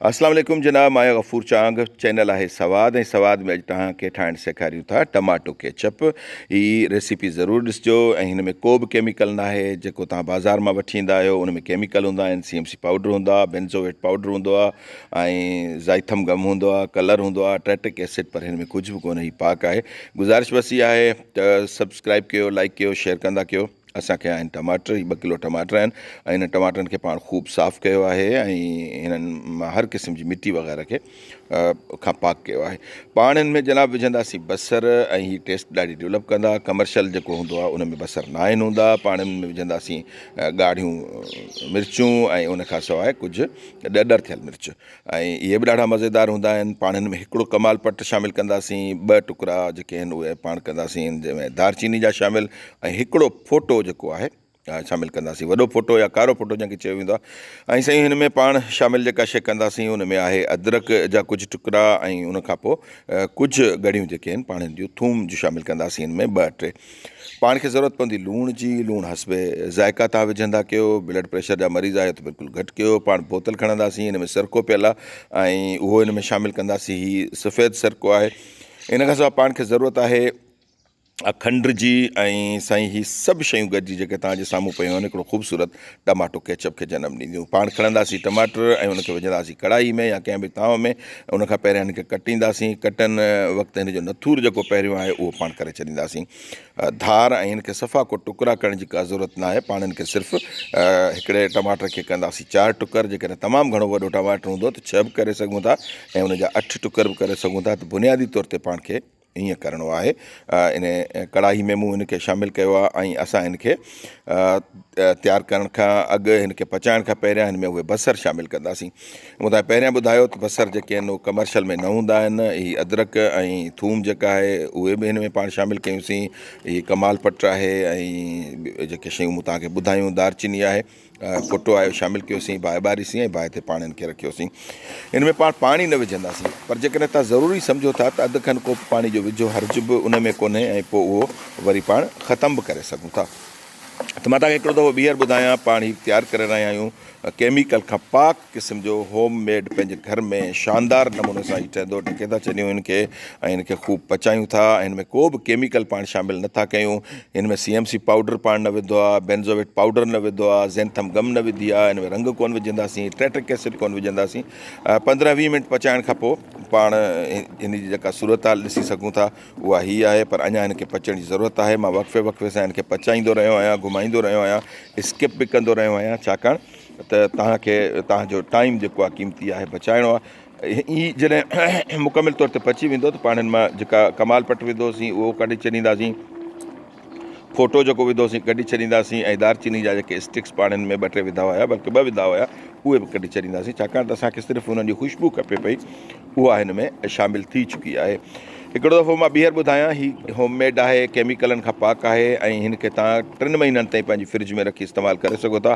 اسلام عليڪم جناب مان آهيان غفور چانگ چينل آهي سواد ۽ سواد ۾ اڄ توهان کي ٺاهڻ سيکاريون ٿا ٽماٽو ڪيچپ هي ريسيپي ضرور ڏسجو ۽ هن ۾ ڪو به ڪيميڪل ناهي جيڪو توهان بازار مان وٺي ايندا آهيو ان ۾ ڪيميڪل هوندا آهن سي ايم سي پائوڊر هوندو آهي بينزوويٽ پائوڊر هوندو آهي ۽ زائٿم گم هوندو آهي ڪلر هوندو آهي ٽريٽڪ ايسڊ پر هن ۾ ڪجهه به ڪونهي هي پاڪ آهي گذارش بس هي آهي ته سبسڪرائب ڪيو لائڪ ڪيو شيئر ڪندا ڪيو اسان کي آهن ٽماٽر، هي ٻه ڪلو ٽماٽر آهن ۽ انهن ٽماٽرن کي پاڻ خوب صاف ڪيو آهي ۽ هنن مان هر قسم جي مٽي وغيره کي کان پاڪ ڪيو آهي. پاڻ هن ۾ جناب وجهنداسين بصر ۽ هي ٽيسٽ ڏاڍي ڊولپ ڪندا. ڪمرشل جيڪو هوندو آهي ان ۾ بصر ناهن هوندا. پاڻ هن ۾ وجهنداسين ڳاڙهيون مرچون ۽ ان کان سواء ڪجهه ڏڏر ٿيل مرچ. ۽ اهي به ڏاڍا مزيدار هوندا آهن. پاڻ هن ۾ هڪڙو ڪمال پٽ شامل ڪنداسين، ٻه ٽڪرا جيڪي آهن اهي پاڻ ڪنداسين جنهن ۾ دارچيني جا شامل ۽ هڪڙو ڦوٽو جيڪو آهي شامل ڪنداسين وڏو ڦوٽو يا ڪارو ڦوٽو جنهن کي چيو ويندو آهي ۽ سائين هن ۾ پاڻ شامل جيڪا شيء ڪنداسين ان ۾ آهي ادرڪ جا ڪجهه ٽڪرا ۽ ان کان پوء ڪجهه ڳڙيون جيڪي آهن پاڻ هن جون ٿوم جون شامل ڪنداسين هن ۾ ٻه ٽي پاڻ کي ضرورت پوندي لوڻ جي، لوڻ حسب ذائقه توهان وجهندا ڪيو، بلڊ پريشر جا مريض آهيو ته بلڪل گهٽ ڪيو، پاڻ بوتل کڻنداسين ان ۾ سرڪو پيل آهي ۽ اهو ان ۾ شامل ڪنداسين هي سفيد سرڪو آهي ان کان سواء پاڻ کي ضرورت آهي کنڊ جي ۽ سائين هي سڀ شيون گڏجي جيڪي توهان جي سامهون پيون آهن هڪڙو خوبصورت ٽماٽو ڪيچپ کي جنم ڏينديون پاڻ کڻنداسين ٽماٽر ۽ ان کي وجهنداسين ڪڙاهي ۾ يا ڪنهن به ٿانو ۾ ان کان پهريان هن کي ڪٽينداسين ڪٽن وقت هن جو نٿور جيڪو پهريون آهي اهو پاڻ ڪري ڇڏينداسين ڌار ۽ هن کي صفا ڪو ٽڪرا ڪرڻ جي ڪا ضرورت ناهي پاڻ هن کي صرف هڪڙي ٽماٽر کي ڪنداسين چار ٽڪر جيڪڏهن تمام گهڻو وڏو ٽماٽر هوندو ته ڇهه به ڪري سگهون ٿا ۽ ان جا اٺ ٽڪر به ڪري سگهون ٿا ته بنيادي طور تي پاڻ کي ائين ڪرڻو آهي ان ڪڙاهي ۾ مون ان کي شامل ڪيو آهي ۽ اسان ان کي تيار ڪرڻ کان اڳ هن کي پچائڻ کان پهريان هن ۾ اهي بصر شامل ڪنداسين مون تان پهريان ٻڌايو ته بصر جيڪي آهن اهي ڪمرشل ۾ نه هوندا آهن هي ادرڪ ۽ ٿوم جيڪا آهي اهي به هن ۾ پاڻ شامل ڪيونسين هي ڪمال پٽ آهي ۽ جيڪي شيون مون تان کي ٻڌايون دارچيني آهي ڦٽو آيو شامل ڪيوسين باهه ٻاريسين ۽ باهه تي پاڻ هن کي رکيوسين ان ۾ پاڻ پاڻي نه وجهنداسين پر جيڪڏهن توهان ضروري سمجهو ٿا ته اڌ کن ڪوپ پاڻي جو وجهو حرج به ان ۾ ڪونهي ۽ پوء اهو وري پاڻ ختم به ڪري سگهون ٿا ته مان توهان کي هڪڙو دفعو ٻيهر ٻڌايان پاڻ هي تيار ڪري رهيا آهيون ڪيميڪل کان پاڪ قسم جو هوم ميڊ پنهنجي گهر ۾ شاندار نموني سان هي ٺهندو ڍڪي ٿا ڇڏيون هن کي ۽ هن کي خوب پچايون ٿا ۽ هن ۾ ڪو به ڪيميڪل پاڻ شامل نٿا ڪيون هن ۾ سي ايم سي پائوڊر پاڻ نه وڌو آهي بينزوويٽ پائوڊر نه وڌو آهي زينٿم گم نه وڌي آهي هن ۾ رنگ ڪون وجهنداسين ٽيٽرڪ ايسڊ ڪون وجهنداسين 15 20 منٽ پچائڻ کان پوء پاڻ هن جي جيڪا صورتحال ڏسي سگهون ٿا اها هي آهي پر اڃا هن کي پچڻ جي ضرورت آهي مان وقفي وقفي سان هن کي پچائيندو رهيو آهيان گهمائيندو رهيو آهيان اسڪپ به ڪندو رهيو آهيان ڇاڪاڻ ته توهان کي توهان جو ٽائيم جيڪو آهي قيمتي آهي بچائڻو آهي هي جڏهن مڪمل طور تي پچي ويندو ته پاڻ هن مان جيڪا ڪمال پٽ وڌوسين اهو ڪڍي ڇڏينداسين ڦوٽو جيڪو وڌوسين ڪڍي ڇڏينداسين ۽ دارچيني جا جيڪي اسٽڪس پاڻ هن ۾ ٻه ٽي وڌا هيا بلڪه ٻه وڌا هيا اهي به ڪڍي ڇڏينداسين ڇاڪاڻ ته اسانکي صرف انهن جي خوشبو کپي پئي اها هن ۾ شامل ٿي چڪي آهي هڪڙو دفعو مان ٻيهر ٻڌايان هي هوم ميڊ آهي ڪيميڪلن کان پاڪ آهي ۽ هن کي تان ٽن مهينن تائين پنهنجي فرج ۾ رکي استعمال ڪري سگهو ٿا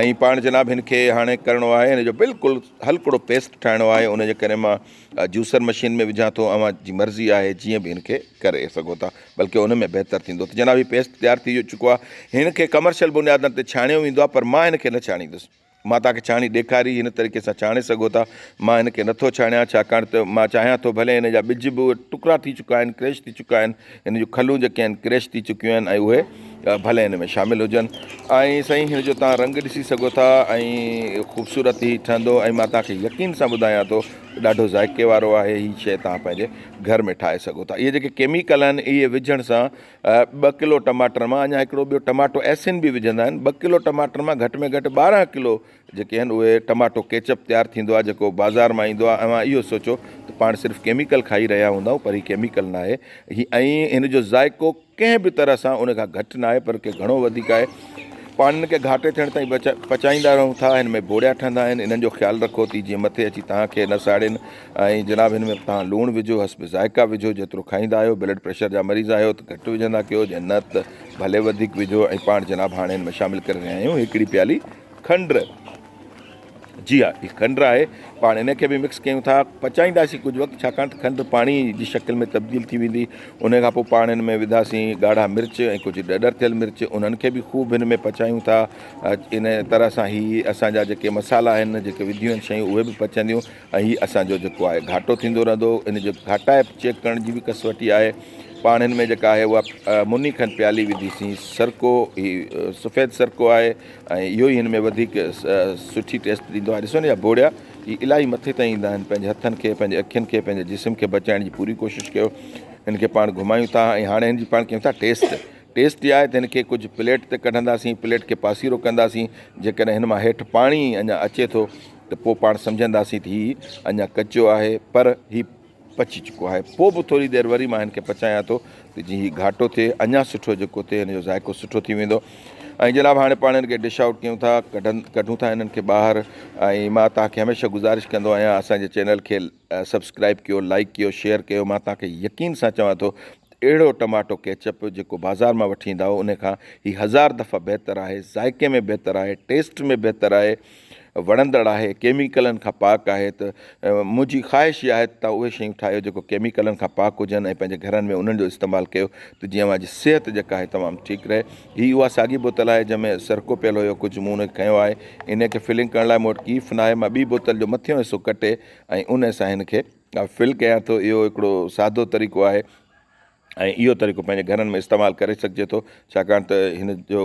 ۽ پاڻ جناب هن کي هاڻي ڪرڻو آهي هن جو بلڪل هلڪڙو پيسٽ ٺاهڻو آهي ان جي ڪري مان جوسر مشين ۾ وجهان ٿو اوهان جي مرضي آهي جيئن به هن کي ڪري سگهو ٿا بلڪه ان ۾ بهتر ٿيندو ته جناب هي پيسٽ تيار ٿي چڪو آهي هن کي ڪمرشل بنيادن تي ڇاڻيو ويندو آهي پر مان هن کي نه ڇاڻيندس مان توهان کي ڇاڻي ڏيکاري هن طريقي سان ڇاڻي سگهو ٿا مان هن کي نٿو ڇاڻيان ڇاڪاڻ ته مان چاهيان ٿو ڀلي هن جا ٻج به ٽڪرا ٿي چڪا آهن ڪريش ٿي چڪا آهن هن جون کلون جيڪي آهن ڪريش ٿي چڪيون آهن ۽ اهي ڀلي هن ۾ شامل هجن ۽ سائين هن جو توهان رنگ ڏسي سگهو ٿا ۽ خوبصورت هي ٺهندو ۽ مان توهان کي يقين سان ٻڌايان ٿو ڏاڍو ذائقي وارو آهي هي شيء توهان پنهنجي گهر ۾ ٺاهي سگهو ٿا اهي جيڪي ڪيميڪل آهن اهي وجهڻ سان ٻه ڪلو ٽماٽر مان اڃا هڪڙو ٻيو ٽماٽو ايسن به وجهندا آهن ٻه ڪلو ٽماٽر مان گهٽ ۾ گهٽ 12 ڪلو جيڪي آهن اهي ٽماٽو ڪيچپ تيار ٿيندو آهي جيڪو بازار مان ايندو آهي اوهان اهو سوچو ته پاڻ صرف ڪيميڪل کائي رهيا هوندا آهيون پر هي ڪيميڪل ناهي هي ۽ هن جو ذائقو ڪنهن به طرح سان ان کان گهٽ ناهي پر ڪي گهڻو وڌيڪ آهي. پاڻ ان کي گهاٽي ٿيڻ تائين پچائيندا رهون ٿا. هن ۾ بوڙيا ٺهندا آهن انهن جو خيال رکو ته جيئن مٿي اچي توهان کي نه ساڙين ۽ جناب هن ۾ توهان لوڻ وجهو حسب ذائقه وجهو جيترو کائيندا آهيو بلڊ پريشر جا مريض آهيو ته گهٽ وجهندا ڪيو جي نه ته ڀلي وڌيڪ وجهو ۽ پاڻ جناب هاڻي هن ۾ شامل ڪري رهيا آهيون هڪڙي پيالي کنڊ. جي ها هي کنڊ آهي پاڻ ان کي به مڪس ڪيون ٿا پچائينداسين ڪجهه وقت ڇاڪاڻ ته کنڊ پاڻي جي شڪل ۾ تبديل ٿي ويندي ان کان پوء پاڻ ان ۾ وڌاسين ڳاڙها مرچ ۽ ڪجهه ڏڏر ٿيل مرچ انهن کي به خوب هن ۾ پچايون ٿا ان طرح سان هي اسانجا جيڪي مصالحا آهن جيڪي وڌيون آهن شيون اهي به پچنديون ۽ هي اسانجو جيڪو آهي گهاٽو ٿيندو رهندو ان جو گهاٽائپ چيڪ ڪرڻ جي به ڪسوٽي آهي پاڻ هن ۾ جيڪا آهي اها مني کن پيالي وڌيسين سرڪو هي سفيد سرڪو آهي ۽ اهو ئي هن ۾ وڌيڪ سٺي ٽيسٽ ڏيندو آهي ڏسو نه اها بوڙيا هي الاهي مٿي تائين ايندا آهن پنهنجي هٿن کي پنهنجي اکين کي پنهنجي جسم کي بچائڻ جي پوري ڪوشش ڪيو هن کي پاڻ گهمايون ٿا ۽ هاڻي هن جي پاڻ ڪيون ٿا ٽيسٽ ٽيسٽ اها آهي ته هن کي ڪجهه پليٽ تي ڪڍنداسين پليٽ کي پاسيرو ڪنداسين جيڪڏهن هن مان هيٺ پاڻي اڃا اچي ٿو ته پوء پاڻ سمجهنداسين ته هي اڃا ڪچو آهي پر هي پچي چڪو آهي پوء به ٿوري دير وري مان هن کي پچايان ٿو ته جيئن هي گهاٽو ٿئي اڃا سٺو جيڪو ٿئي هن جو ذائقو سٺو ٿي ويندو ۽ جناب هاڻي پاڻ هن کي ڊش آئوٽ ڪيون ٿا ڪڍن ڪڍون ٿا هنن کي ٻاهر ۽ مان توهان کي هميشه گذارش ڪندو آهيان اسان جي چينل کي سبسڪرائب ڪيو لائڪ ڪيو شيئر ڪيو مان توهان کي يقين سان چوان ٿو اهڙو ٽماٽو ڪيچپ جيڪو بازار مان وٺي ايندا آهيو ان کان هي هزار دفعا بهتر آهي ذائقي ۾ بهتر آهي ٽيسٽ ۾ بهتر آهي وڻندڙ آهي ڪيميڪلن کان پاڪ آهي ته منهنجي خواهش اها آهي ته توهان اهي شيون ٺاهيو جيڪو ڪيميڪلن کان پاڪ هجن ۽ پنهنجي گهرن ۾ انهن جو استعمال ڪيو ته جيئن اوهان جي صحت جيڪا آهي تمام ٺيڪ رهي هي اها ساڳي بوتل آهي جنهن ۾ سرڪو پيل هيو ڪجهه مون ان کي کنيو آهي ان کي فلنگ ڪرڻ لاء مون وٽ ڪيف ناهي مان ٻي بوتل جو مٿيون حصو ڪٽي ۽ ان سان هن کي فل ڪيان ٿو اهو هڪڙو سادو طريقو آهي ۽ اهو طريقو پنهنجي گهرن ۾ استعمال ڪري سگهجي ٿو ڇاڪاڻ ته هن جو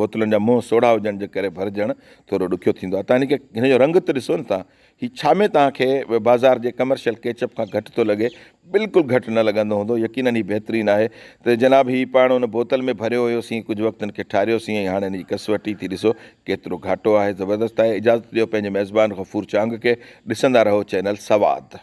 بوتلن جا منهن سوڙها هجڻ جي ڪري ڀرجڻ ٿورو ڏکيو ٿيندو آهي تان هن جو رنگ ته ڏسو نه تان هي ڇا ۾ توهان کي بازار جي ڪمرشل ڪيچپ کان گهٽ ٿو لڳي بلڪل گهٽ نه لڳندو هوندو يقينن هي بهترين آهي ته جناب هي پاڻ ان بوتل ۾ ڀريو هيوسين ڪجهه وقت هن کي ٺاريوسين ۽ هاڻي هن جي ڪسوٽي ٿي ڏسو ڪيترو گهاٽو آهي زبردست آهي اجازت ڏيو پنهنجي ميزبان غفور چانگ کي ڏسندا رهو چينل سواد.